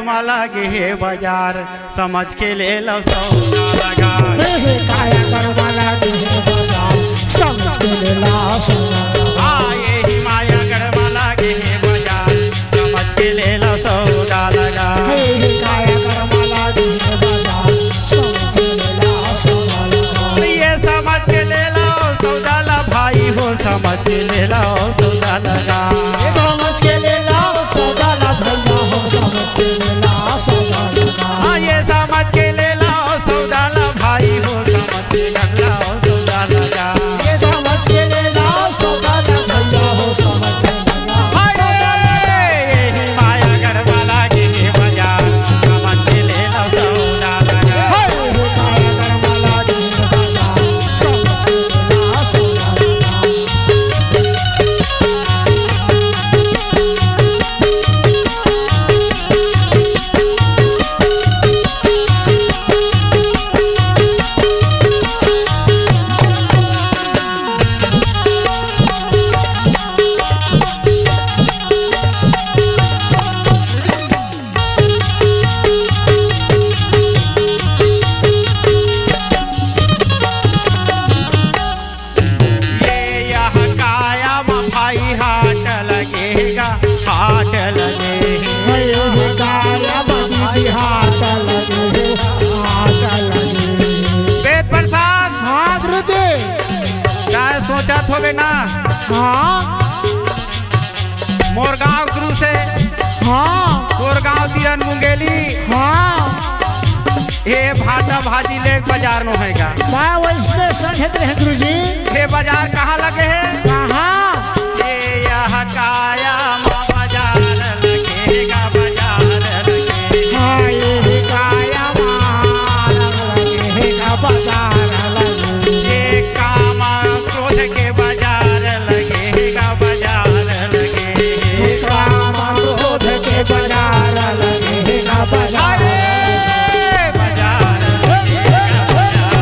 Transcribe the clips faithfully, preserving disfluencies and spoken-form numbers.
वाला गे हे बाजार, समझ के ले लो सौदा लगा। हे, हे, काया गढ़ वाला गे हे बाजार, समझ के ले लो सौदा लगा। हाँ, ये ही माया गढ़ वाला गे हे बाजार, समझ के ले लो सौदा लगा। हे, हे, काया गढ़ वाला गे हे बाजार, समझ के ले लो सौदा लगा। ये समझ के ले लो सौदा ला भाई हो, समझ के ले लो सौदा लगा। समझ के ले लो सौदा ला भैया हो, समझ के ले लो सौदा लगा। हाँ, ये समझ के ले लो सौदा ला भाई हो, समझ के ले लो सौदा लगा। ये समझ के ले लो सौदा ला भैया हो, समझ के ले लो सौदा लगा। अरे, यही माया गढ़ वाला गे हे बाजार, समझ के ले लो सौदा लगा। हे, हे माया गढ़ वाला गे हे बाजार, समझ के ले लो सौदा लगा। ये यह काया म भाई हाट लगे गा, हाट लगे। ये यह काया म भाई हाट लगे, हाट लगे। वेद प्रसाद। हाँ गुरुजी। काय सोचत होबे ना? हाँ। मोर गांव गुरु से। हाँ। मोर गांव तीरन मुंगेली। हाँ। हे भाटा भाजी ले बाजार नो होएगा। मैं वैसने संगत रहे गुरुजी। हे बाजार कहाँ लगे हे? कहाँ? ये यह काया मा बाजार लगे गा, बाजार लगे। हाँ, ये काया मा लगे गा, बाजार लगे। ये काम क्रोध के बाजार लगे गा, बाजार लगे। काम क्रोध के बाजार लगे गा, बाजार। अरे, बाजार लगे गा, बाजार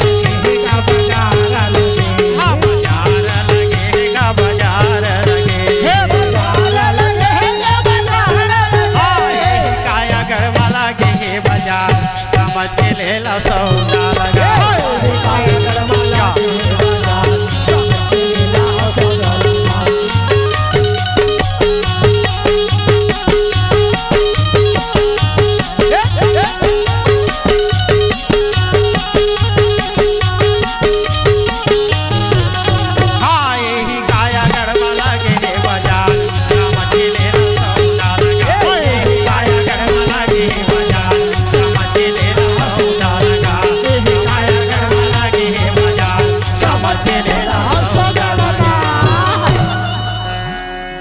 लगे गा, बाजार लगे। हाँ, बाजार लगे गा, बाजार लगे। हे बाजार लगे गा, बाजार लगे। हाँ, ये काया गढ़ वाला के हे बाजार। समझ के ले ला सौदा लगा। हाँ, यही काया गढ़ वाला के हे बाजार।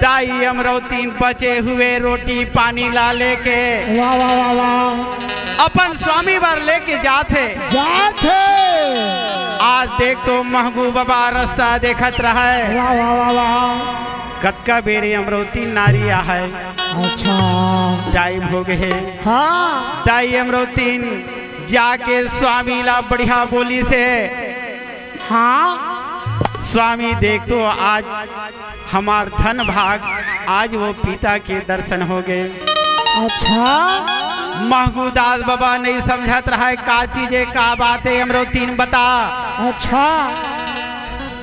दाई अमरौतीन बचे हुए रोटी पानी ला लेके वाह, वाह, वाह, वाह। अपन स्वामी बर लेके जात हे। जात हे। आज देख तो महगू बाबा रास्ता देखत रहय। वाह, वाह, वाह, वाह। कतका बेरे अमरौतीन नारी आहय। अच्छा। टाइम हो गए हे। हाँ। दाई अमरौतीन जाके स्वामी ला बढ़िया बोलिस हे। हाँ। स्वामी देख तो आज हमार धन भाग, आज वो पिता के दर्शन हो गए। अच्छा। महगूदास बाबा नहीं समझत रहय का चीज हे, का बात हे, अमरौतीन बता। अच्छा।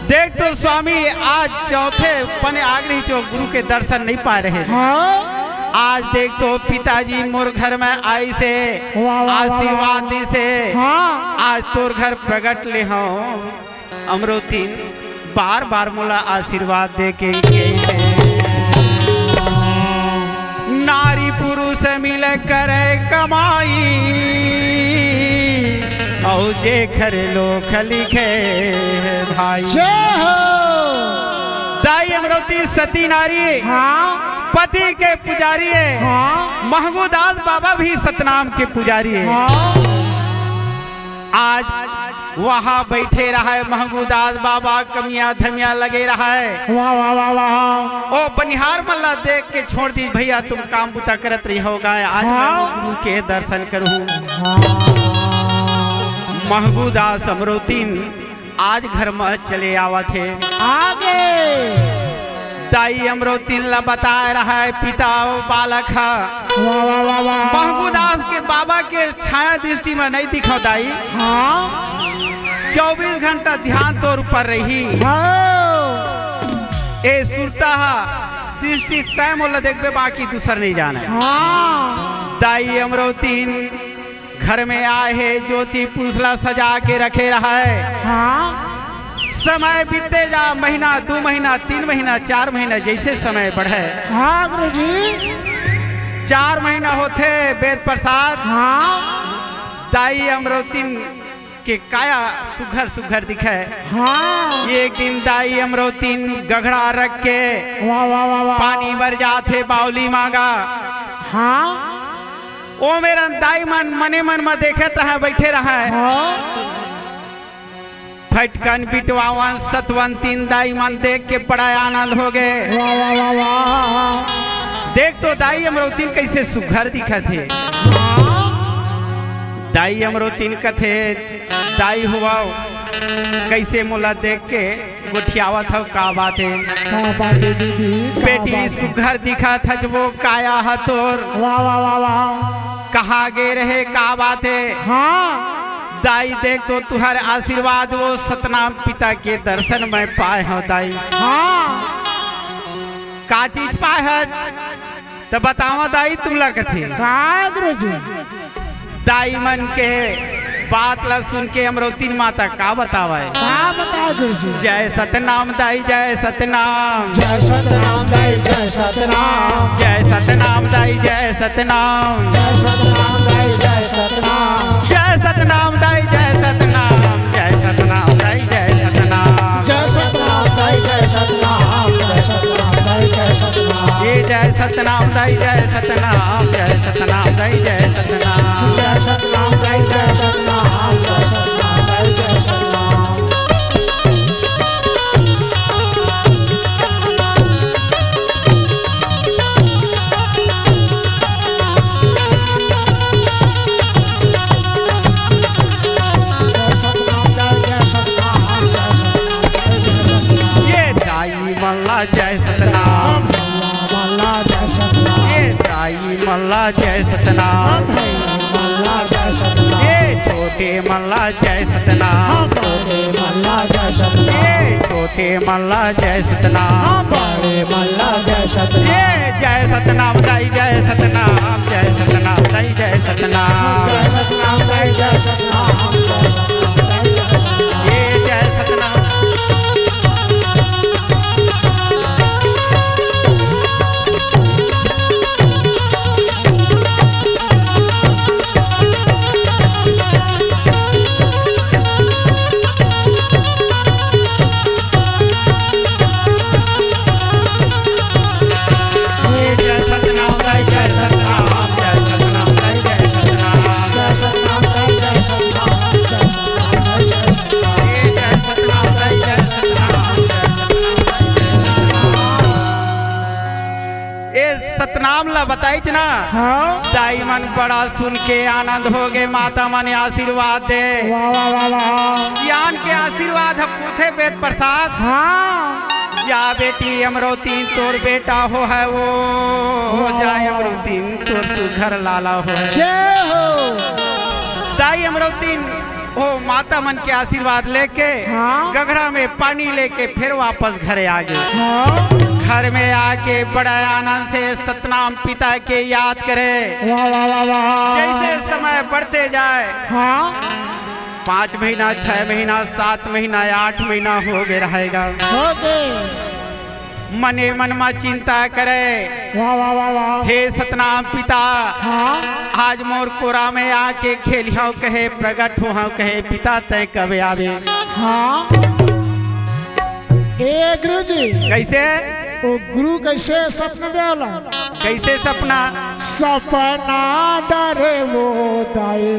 देख तो स्वामी, आज चौथे पने आगरी चो गुरु के दर्शन नहीं पाए रहे। हाँ। आज देख तो पिताजी मोर घर में आइस हे, वाह, वाह, वाह, आशीर्वाद वाह। दिस हे। हाँ। आज तोर घर प्रगट ले हंव। अमरौतीन बार बार मोला आशीर्वाद दे के गे हे। नारी पुरुष मिल करे कमाई, अउ जेखर लोख लिखे हे भाई। जय हो। दाई अमरौतीन सती नारी, हाँ। पति के पुजारी हे। हाँ। महगूदास बाबा भी सतनाम के पुजारी हे। हाँ। आज वहाँ बैठे रहय महगूदास बाबा, कमिया धमिया लगे रहय। वाह, वाह, वाह, वाह। ओ बनिहार मन ला देख के छोड़ दिस, भैया तुम काम बुता करत रहिहव गा, आज मैं हाँ। गुरु के दर्शन करहूँ। हाँ। महगूदास अमरौतीन आज घर म चले आवत हे। आगे। दाई अमरौतिन ला बताए रहय, पिता अउ बालक ह। वाह, वाह, वाह, वाह। महगूदास के बाबा के छाया दृष्टि म नइ दिखव दाई। हाँ। चौबीस घंटा ध्यान तोर ऊपर रही। हाँ। ए सुरता ह दृष्टि तैं मोला देखबे, बाकी दूसर नइ जानय। हाँ। दाई अमरौतिन घर में आए हे, ज्योति पुरुष ला सजा के रखे रहय। हाँ। समय बीतते जा, महीना, दू महीना, तीन महीना, चार महीना, जइसे समय बढ़य। हाँ गुरुजी। चार महीना होथे बेद प्रसाद। हाँ। दाई अमरौतिन के काया सुघर सुघर दिखय। हाँ। एक दिन दाई अमरौतिन गघड़ा रख के वाह, वाह, वाह, वाह। पानी बर जाथे बावली मांगा। हाँ। ओ मेरन दाई मन मने मन म देखत रहय, बइठे रहय। हाँ। फटकन बिटवावन सतवंतिन दाई मन देख के बड़ा आनंद हो गे। वाह, वाह, वाह, वाह। देख तो दाई अमरौतिन कइसे सुघर दिखत हे। हाँ। दाई अमरौतिन कथे, दाई होवव, कइसे मोला देख के गोठियावत हव, का बात हे? का बात हे दीदी, का बेटी बात हे? सुघर दिखत हच वो, काया ह तोर। वाह, वाह, वाह, वाह। कहाँ गे रहे, का बात हे? हाँ। दाई देख तो तुहर आशीर्वाद, वो सतनाम पिता के दर्शन मैं पाए हव दाई। हाँ। का चीज पाए हच? त बतावा दाई तुमला कथे। का गुरुजी? दाई मन के बात ला सुन के अमरौतिन माता का बतावय? का बतावय गुरुजी? जय सतनाम दाई, जय सतनाम। जय सतनाम दाई, जय सतनाम। जय सतनाम दाई, जय सतनाम। जय सतनाम दाई, जय सतनाम। जय सतनाम दाई, जय सतनाम। जय सतनाम दाई, जय सतनाम। जय सतनाम दाई, जय सतनाम। जय सतनाम दाई, जय सतनाम। ये जय सतनाम दाई, जय सतनाम। जय सतनाम दाई, जय सतनाम। जय सतनाम दाई, जय सतनाम। जय सतनाम दाई, जय सतनाम। ये दाई मन ला जय सतनाम। ये दाई मन ला जय सतनाम। ये छोटे मन ला जय सतनाम। ये छोटे मन ला जय सतनाम। ये जय सतनाम दाई, जय सतनाम, जय सतनाम दाई, जय सतनाम। ये जय सतनाम। ए सतनाम ला बताइच ना। हाँ। दाई मन बड़ा सुन के आनंद हो गे, माता मन आशीर्वाद दे। वाह, वाह, वाह, वाह। सियान के आशीर्वाद ह पुरथे बेद प्रसाद। हाँ। जा बेटी अमरौतिन तोर बेटा होहय वो, हो वाह, जाय वाह, वाह। अमरौतिन तोर सुघर लाला होहय। जय हो। दाई अमरौतिन ओ माता मन के आशीर्वाद लेके हाँ। गघड़ा में पानी लेके फिर वापस घरे आ गे। हाँ। घर में आके बड़ा आनंद से सतनाम पिता के याद करे। वाह, वाह, वाह, वाह। जैसे समय बढ़ते जाए, हाँ। पाँच महीना, छह महीना, सात महीना, आठ महीना हो गे रहेगा। हो गे। मने मन म चिंता करे। वाह, वाह, वाह, वाह। हे सतनाम पिता, हाँ। आज मोर कोरा में आके खेलिहव कहे, प्रगट होहव कहे, पिता तैं कब आबे? हाँ। ए गुरुजी। कैसे? ओ गुरु कैसे सपना देवला? कैसे सपना? सपना डरे वो दाई।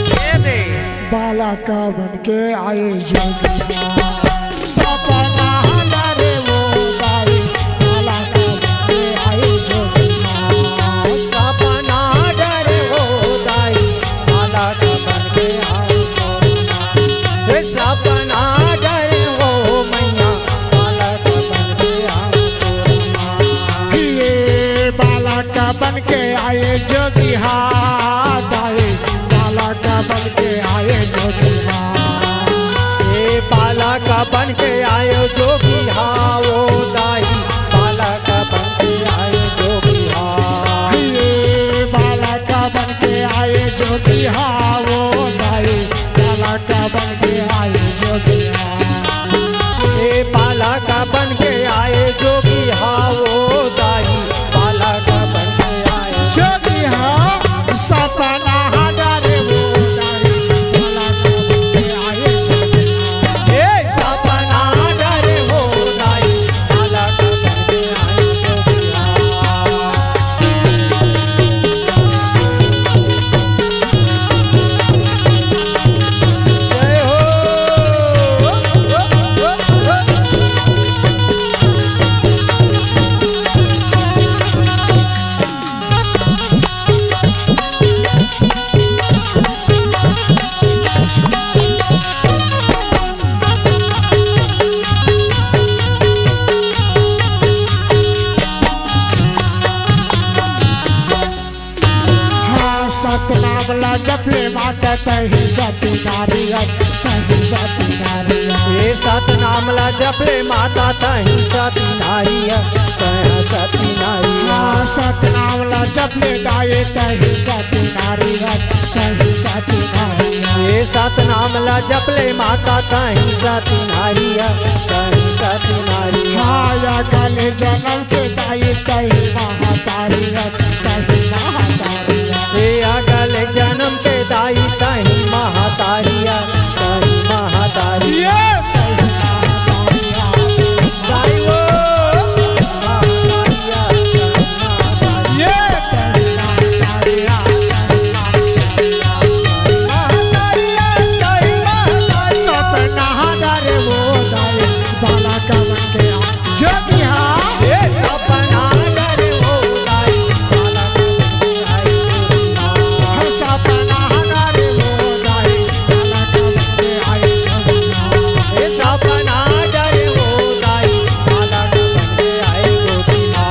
ये दे। बालक बन के आए जोगी माँ। सपना डरे वो दाई, बालक बन के आए जोगी माँ। सपना डरे वो दाई, बालक बन के आए जोगी माँ। हे सपना डरे वो मैया, के आयो जोगी हा ओ दाई, बालक बन के आयो जोगी हा। ये बालक बन के आए जोगी हा ओ दाई, बालक बन के आए जोगी हा। ए बालक बन के आए जोगी हा ओ दाई, बालक बन के आए। जोगी हा, सपना हजारे ओ दाई, बालक बन के आए जोगी हा। ए सपना हजारे ओ दाई, बालक बन के आए जोगी हा। जय हो। हाँ, सतनाम ला जप ले माता तहीं सती नारी है, तहीं सती नारी है। ए सतनाम ला जप ले माता तहीं सती नारी है, तहीं सती नारी है। हाँ, सतनाम ला जप ले दाई तहीं सती नारी है, तहीं सती नारी है। ए सतनाम ला जप ले माता तहीं सती नारी है, तहीं सती नारी है। हाँ, या गले जन्म के दाई तहीं महातारी है, तहीं महातारी है। ए अगले जन्म के दाई तहीं महतारिया, तहीं महतारिया। ये दाई वो। ये महतारिया, तहीं महतारिया। सपना हजारे वो दाई, बालक बन के आ। जोगिया। ए सपना हजारे ओ दाई, बालक बन के आए जोगिया। सपना हजारे ओ दाई, बालक बन के आए जोगिया। ए सपना हजारे ओ दाई, बालक बन के आए जोगिया।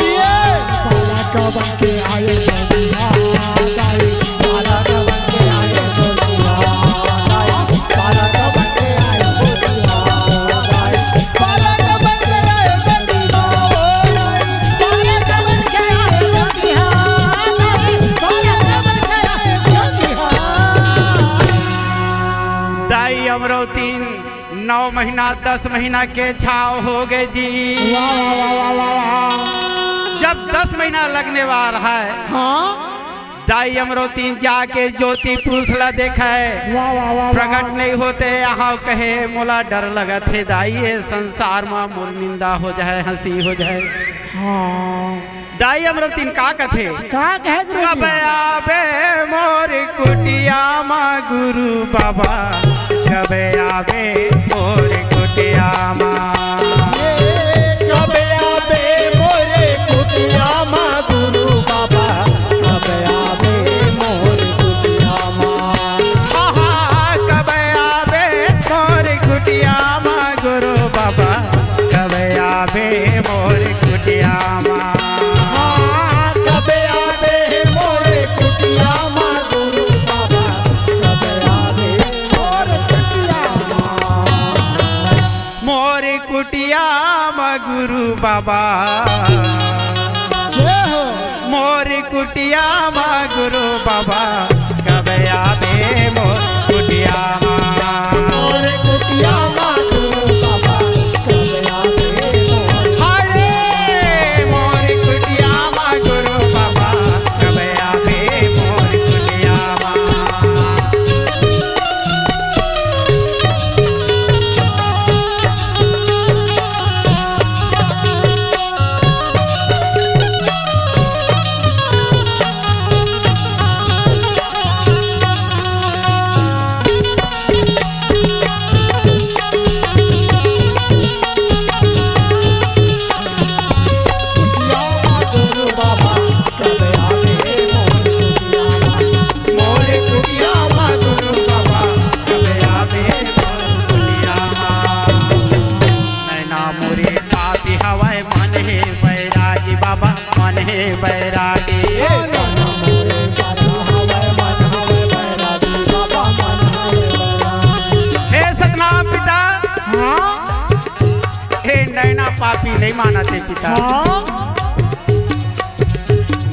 ए बालक बन के आए जोगिया, दाई। दाई अमरौतीन नौ महीना, दस महीना के छाव हो गए जी। वाह, वाह, वाह, वाह, वाह, वाह। जब दस महीना लगने वाला है, हाँ। दाई अमरौतीन जाके ज्योति पुरुष ला देखे, वाह, वाह, वाह, वाह। प्रकट नहीं होते, यहाँ कहे, "मोला डर लगत हे दाई, ये संसार मा मोर निंदा हो जाए, हंसी हो जाए।" हाँ। दाई अमरौतीन का कथे? का कहे गुरुजी? कब आबे मोर कुटिया मा गुरु बाबा, कब आबे मोर कुटिया मा? कब आबे मोर कुटिया मा गुरु बाबा, कब आबे मोर कुटिया मा? आहा, कब आबे मोर कुटिया मा गुरु बाबा, कब आबे मोर कुटिया मा? हाँ, कब आबे मोर कुटिया मा गुरु बाबा, कब आबे मोर कुटिया मा? मोर कुटिया मा गुरु बाबा। जय हो। मोर कुटिया मा गुरु बाबा, कब आबे मोर कुटिया मा? मोर कुटिया मा गुरु बाबा, कब आबे मोर? हरे मोर कुटिया मा गुरु बाबा, कब आबे मोर कुटिया मा? पापी नहीं मानत हे पिता। हाँ।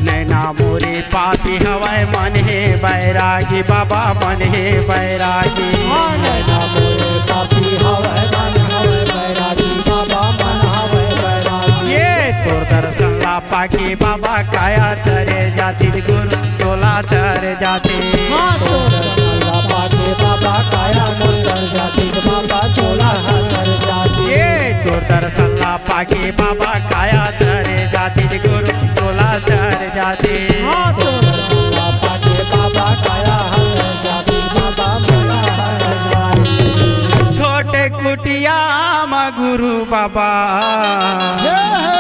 नैना मोरे पापी हवय, मन हे बैरागी बाबा, मन हे बैरागी। हाँ, नैना मोरे पापी हवय, मन हवय बैरागी बाबा, मन हवय बैरागी। ये तोर दर्शन ला पाके बाबा, काया तरे जातिस गुरु, चोला तर जातिस। हाँ, तोर दर्शन ला पाके बाबा, काया मोर तर जातिस बाबा, चोला हर तर जातिस। ये तोर दर्शन ला पाके बाबा, काया तरे जातिस गुरु, चोला तर जातिस। हाँ, तोर दर्शन ला पाके बाबा, काया हर जातिस बाबा, चोला हर जातिस। छोटे कुटिया म गुरु बाबा, जय हो।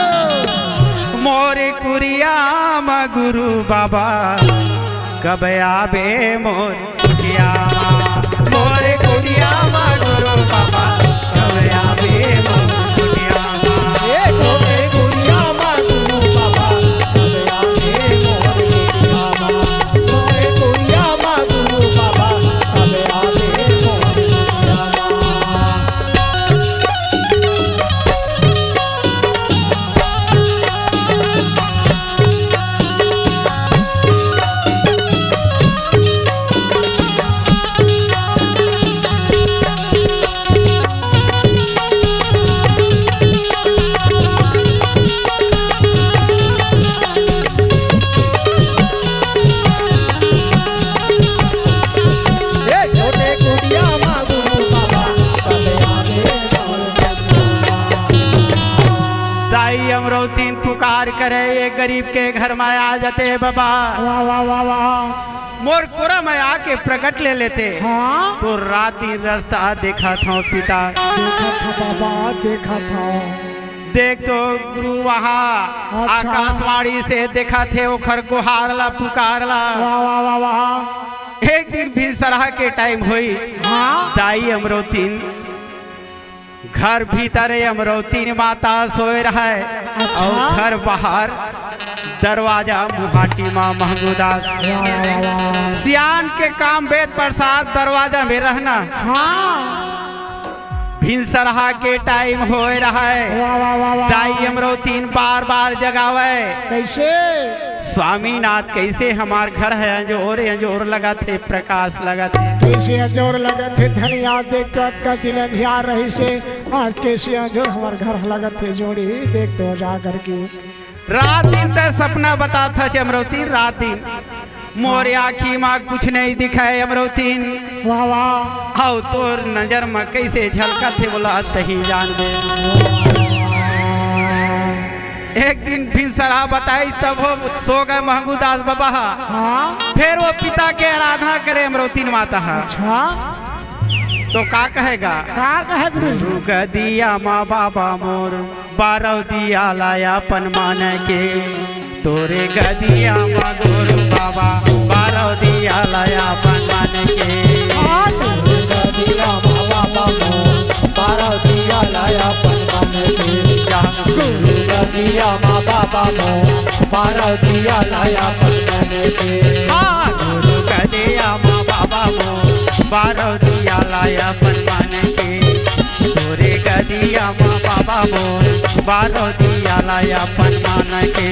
मोरे कुरिया म गुरु बाबा, कब आबे मोर कुटिया म, मोरे कुटिया म गुरु बाबा, कब आबे मोर कुटिया म। ए, मोरे कुटिया म गुरु बाबा, कब आबे मोर कुटिया म, मोरे कुटिया म गुरु बाबा, कब आबे मोर कुटिया म। ए छोटे कुटिया मा गुरु बाबा, कबे आवे मोर कुटिया मा। दाई अमरौतीन पुकार करे, ये गरीब के घर मा आ जाते बाबा। वाह, वाह, वाह, वाह। मोर कोरा मा आके प्रकट ले लेते। हाँ। तो रात दिन रस्ता देखत हौं पिता। देखत हौं बाबा, देखत हौं। देख तो गुरु वहाँ अच्छा। आकाशवाणी से देखत हे, ओखर गुहार ला, पुकार ला। वाह, वाह, वाह, वाह। एक दिन भिनसरहा के टाइम होई। हाँ। दाई अमरौतीन घर भीतर ए अमरौतीन माता सोए रहय। अच्छा। अउ घर बाहर दरवाजा मुहाटी मा महंगूदास। वाह, वाह, वाह, वाह। सियान के काम वेद प्रसाद दरवाजा में रहना। हाँ। भिनसरहा के टाइम होए रहय। वाह, वाह, वाह, वाह। दाई अमरौतीन बार-बार जगावय। कइसे? स्वामीनाथ, कइसे हमार घर हे अंजोर, अंजोर लगत हे, प्रकाश लगत हे। कइसे अंजोर लगत हे धनिया, देख तो अतका दिन अंधियार रहिसे, आज कइसे अंजोर हमार घर लगत हे जोड़ी, देख तो जा करके। रात दिन तैं सपना बताथस अमरौतीन, रात दिन। मोर आँखी मा कुछ नइ दिखय अमरौतीन। वाह, वाह। अउ तोर नजर मा कइसे झलकत हे, ओला तहीं जानबे। एक दिन भिनसरहा बताइस, तब ओ सो गे महंगूदास बाबा ह। हाँ। फेर ओ पिता के आराधना करे अमरौतीन माता ह। अच्छा। तो का कहे गा? का कहे गुरु जी? गुरु गदिया मा बाबा मोर, बारव दिया ला अपन मान के। तोरे गदिया मा गुरु बाबा, बारव दिया ला अपन मान के। हाँ, तोरे गदिया मा बाबा मोर, बारव दिया ला अपन मान के। या गुरु गदिया मा बाबा मोर, बारव दिया ला अपन मान के। हाँ, गुरु गदिया मा बाबा मोर, बारव दिया ला अपन मान के। तोरे गदिया मा बाबा मोर, बारव दिया ला अपन मान के।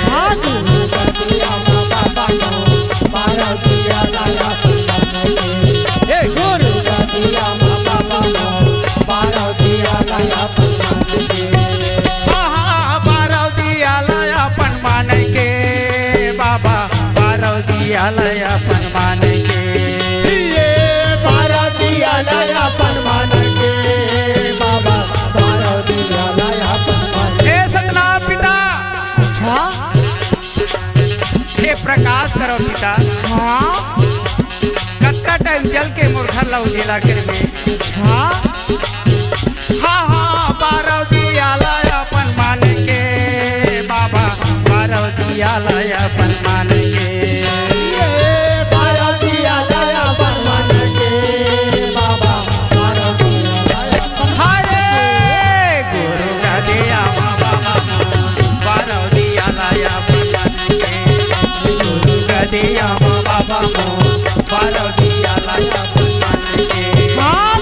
हाँ, गुरु गदिया मा बाबा मोर, बारव दिया ला अपन मान के। ए गुरु गदिया मा बाबा मोर, बारव दिया ला अपन मान के। हाँ, हाँ, बारव दिया ला अपन मान के, बाबा, बारव दिया ला अपन मान के। ये बारव दिया ला अपन मान के, बाबा, बारव दिया ला अपन मान के। हे सतनाम पिता। अच्छा। हे प्रकाश करव पिता। हाँ। कतका टाइम जल के मोर घर ला उजेला करबे। अच्छा। हाँ, हाँ, बारव दिया ला अपन मान के, बाबा, बारव दिया ला अपन मान के। ये बारव दिया ला अपन मान के, बाबा, बारव दिया ला अपन मान के। हरे गुरु गदिया मा बाबा, बारव दिया ला अपन मान के। गुरु गदिया मा बाबा, बारव दिया ला अपन मान के। हाँ,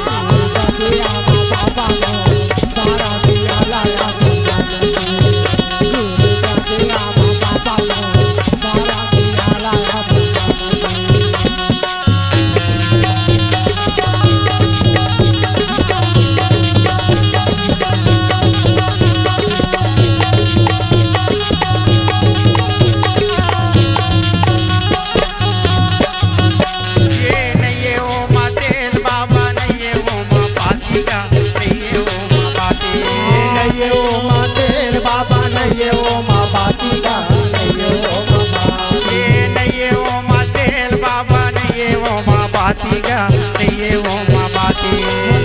गा, नइये ओमा बाती।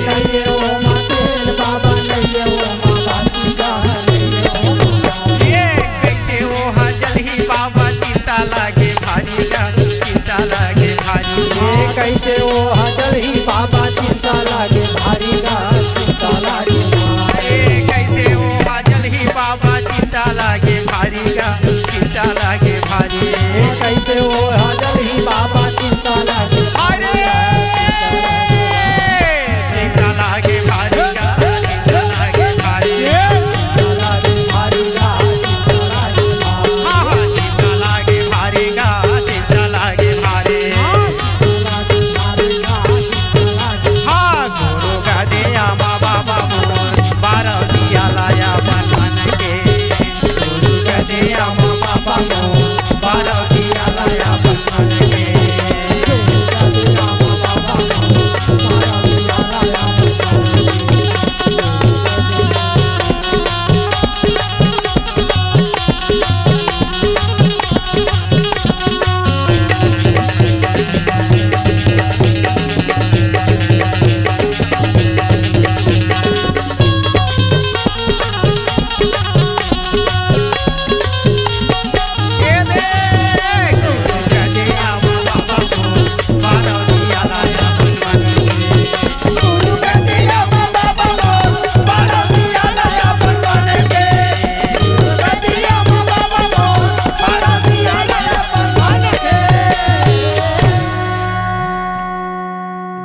नइये ओमा तेल बाबा, नइये ओमा बाती गा, नइये ओमा बाती। ए, कइसे ओहा जलही बाबा, चिंता लागे भारी गा, चिंता लागे भारी। ए, कइसे ओहा जलही बाबा, चिंता लागे भारी गा, चिंता लागे भारी। ए, कइसे ओहा जलही बाबा, चिंता लागे भारी गा, चिंता लागे भारी। ए, कइसे ओहा जलही बाबा, चिंता लागे भारी। चिंता लागे भारी गा, चिंता लागे भारी। चिंता लागे भारी गा, चिंता लागे भारी। हाँ, हाँ, चिंता लागे भारी गा, चिंता लागे भारी। हाँ, चिंता लागे भारी गा, चिंता लागे भारी। हाँ, गुरु गा दे आमा बाबा मोर, बारह दिया लाया बन बन के।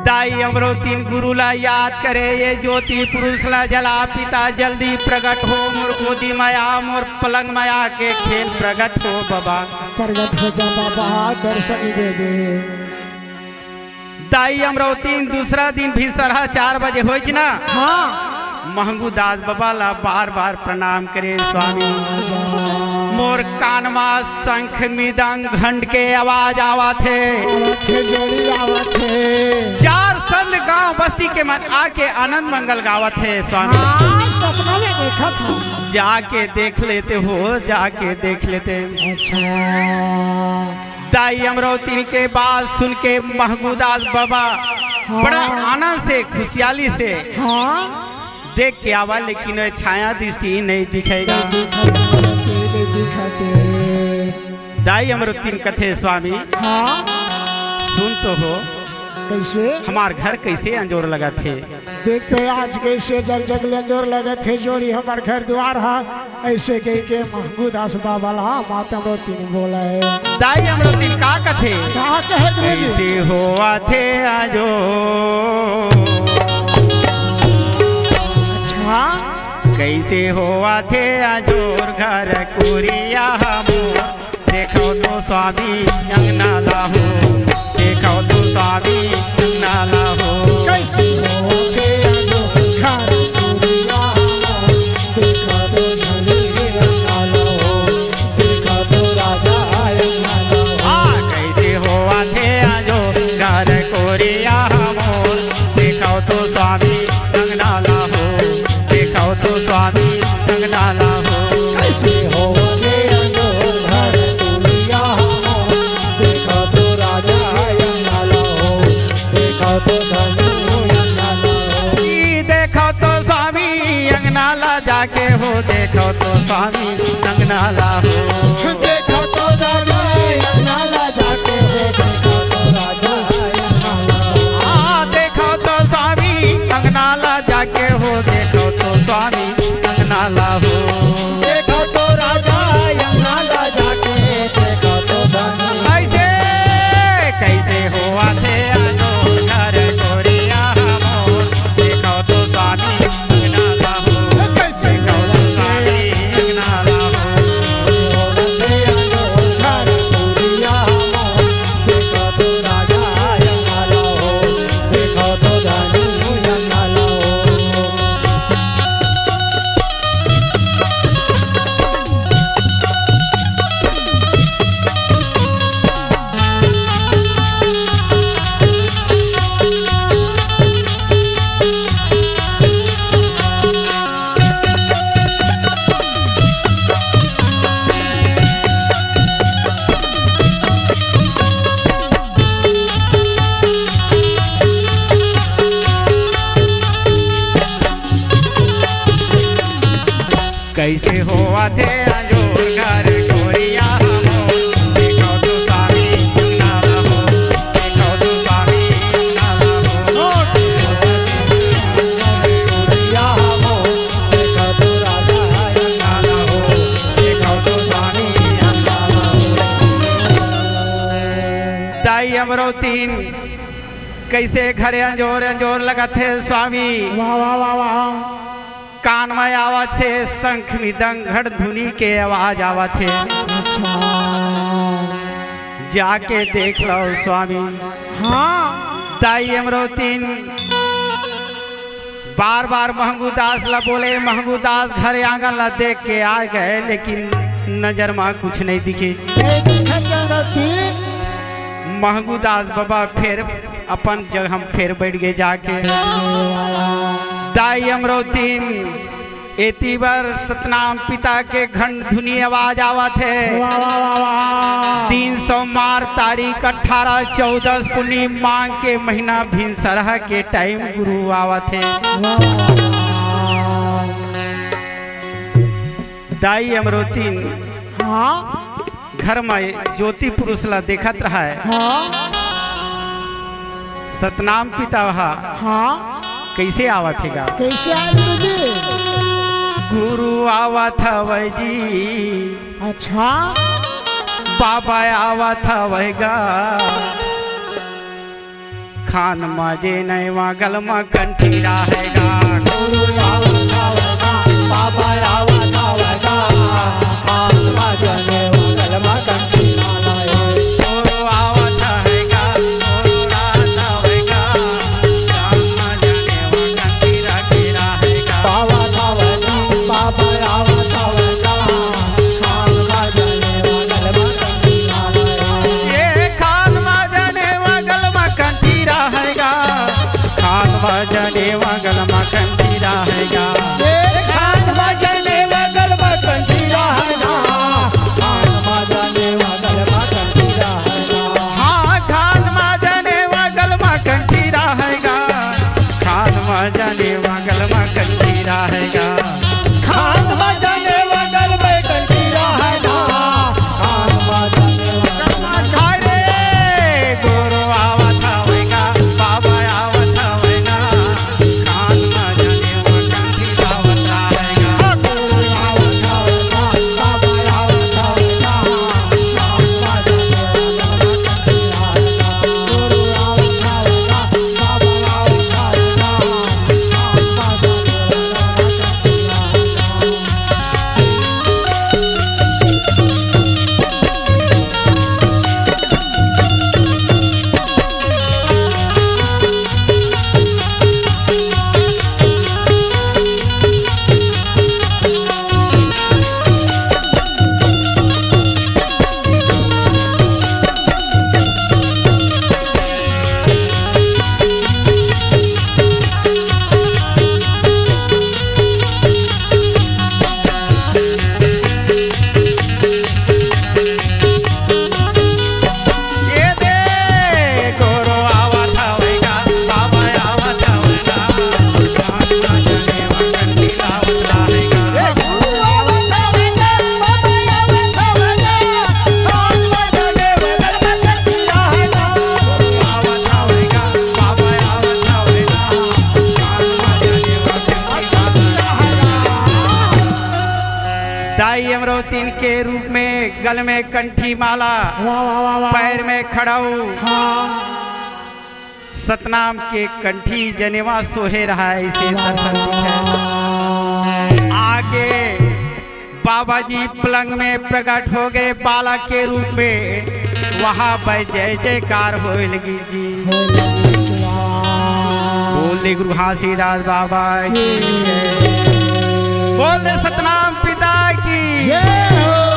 दाई अमरौतीन गुरु ला याद करे, ये ज्योति पुरुष ला जला, पिता जल्दी प्रगट हो, मोर गोदी मया, मोर पलंग मया के खेल प्रगट हो बाबा। प्रगट हो जा बाबा, दर्शन दे दे। दाई अमरौतीन दूसरा दिन भी सरहा चार बजे होइच ना। हाँ। महंगू दास बाबा ला बार बार प्रणाम करे, स्वामी। मोर कान मा शंख मृदंग घंट के आवाज आवत हे। आवत हे, जोड़ी आवत हे। चार संग गांव बस्ती के मन आके आनंद मंगल गावत हे, स्वामी। हाँ, सपना में देखा था। जाके देख लेते हो, जाके देख लेते। अच्छा। दाई अमरौतीन के बात सुन के महंगू दास बाबा हाँ। बड़ा आनंद से, खुशियाली से हाँ। देख के आवा, लेकिन वह छाया दृष्टि नहीं दिखेगा। नहीं दिखते, नहीं दिखते। दाई अमरौतीन कथे, स्वामी, हाँ। सुन तो हो, कैसे? हमार घर कैसे अंजोर लगथे? देख तो आज कैसे जग जग ले अंजोर लगथे, जोड़ी हमार घर दुआर हा। ऐसे कह के महंगू दास बाबा ला माता अमरौतीन बोले। दाई अमरौतीन का कथे? का कहे गुरुजी? कैसे होवथे आजो? अच्छा। कैसे होवथे आजोर घर कुरिया मोर? देखव तो स्वामी अंगना ला हो, देखव तो स्वामी अंगना ला हो। कैसे होथे आजो घर कुरिया मोर, देखव तो झलके अंगना ला हो, देखव तो राजा अंगना ला हो। हाँ, कैसे होवथे आजो घर कुरिया मोर, देखव तो स्वामी अंगना ला हो, देखव तो स्वामी अंगना ला हो। कैसे होवथे आजो घर कुरिया मोर, देखव तो राजा अंगना ला हो, देखव तो धनी अंगना ला हो। ई देखव तो स्वामी अंगना ला जाके हो, देखव तो स्वामी अंगना ला हो। देखव तो राजा अंगना ला जाके हो, देखव तो राजा अंगना ला हो। आ, देखव तो स्वामी अंगना ला जाके हो, देखव तो स्वामी अंगना ला हो। देखव तो राजा अंगना ला जाके, देखव तो स्वामी। ऐसे कैसे होवथे आजो घर कुरिया मोर, देखव तो स्वामी अंगना ला हो। कैसे देखव तो स्वामी अंगना ला हो। आथे अंजोर घर कोरिया हो, देखो तो स्वामी अंगना हो, देखो तो स्वामी अंगना हो। कोरिया हो, देखो तो राजा अंगना हो, देखो तो स्वामी अंगना हो। दाई अमरौतीन, कइसे घरे अंजोर अंजोर लगत हे स्वामी। वाह, वाह, वाह, वाह। कान में आवत हे शंख मृदंग घंट धुनी के आवाज आवत हे। अच्छा। जाके देख लो स्वामी। हाँ। दाई अमरौतीन बार बार महंगू दास ला बोले, महंगू दास घर आंगन ला देख के आ गए, लेकिन नजर मा कुछ नहीं दिखे। नहीं दिखे जगती। महंगू दास बाबा फिर अपन जगह हम फिर बैठ गए जाके। दाई अमरौतीन एती बर सतनाम पिता के घंट धुनी आवाज आवत हे। वाह, वाह, वाह, वाह। तीन सौ मार तारीख अठारह चौदस पुन्नी मांग के महीना भिनसरहा के टाइम गुरु आवत हे। वाह, वाह, वाह। दाई अमरौतीन हाँ। घर में ज्योति पुरुष ला देखत रहा है। हाँ। सतनाम पिता हा हाँ। कइसे आवत हे गा? कइसे आवत हे जी? गुरु आवत हवय जी। अच्छा। बाबा आवत हवय गा। खान म जेनय मा गल म कंठी राहय गा। गुरु आवत हवय गा, बाबा आवत हवय गा। खान म जेनय मा गल म कंठी राहय। गुरु आवत हवय गा, गुरु आवत हवय गा। खान म जेनय मा कंठी राहय गा। आवत हवय गा, बाबा आवत हवय गा। खान म जेनय मा गल म कंठी राहय गा। ये खान म जेनय मा गल म कंठी राहय गा। खान म जेनय मा गल म कंठी राहय गा। ये खान म जेनय मा गल म कंठी राहय गा। खान म जेनय मा गल म कंठी राहय गा। हाँ, खान म जेनय मा गल म कंठी राहय गा। खान म जेनय मा गल म कंठी राहय गा। खान म जेनय मा गल म कंठी राहय गा। खान म जेनय मा गल म अरे, गुरु आवत हवय गा, बाबा आवत हवय गा। खान म जेनय मा कंठी राहय गा। दाई अमरौतीन के रूप में गल में कंठी माला, वाह, वाह, वाह, वाह। पैर में खड़ाऊ, हाँ। सतनाम के कंठी जनेवा सोहे रहा है, इसे दर्शन दिखे। आगे बाबा जी पलंग में प्रकट हो गए बालक के रूप में, वहाँ पर जय जयकार होए लगी जी। बोल दे गुरु घासीदास बाबा की जय। बोल दे सतनाम पिता की जय हो।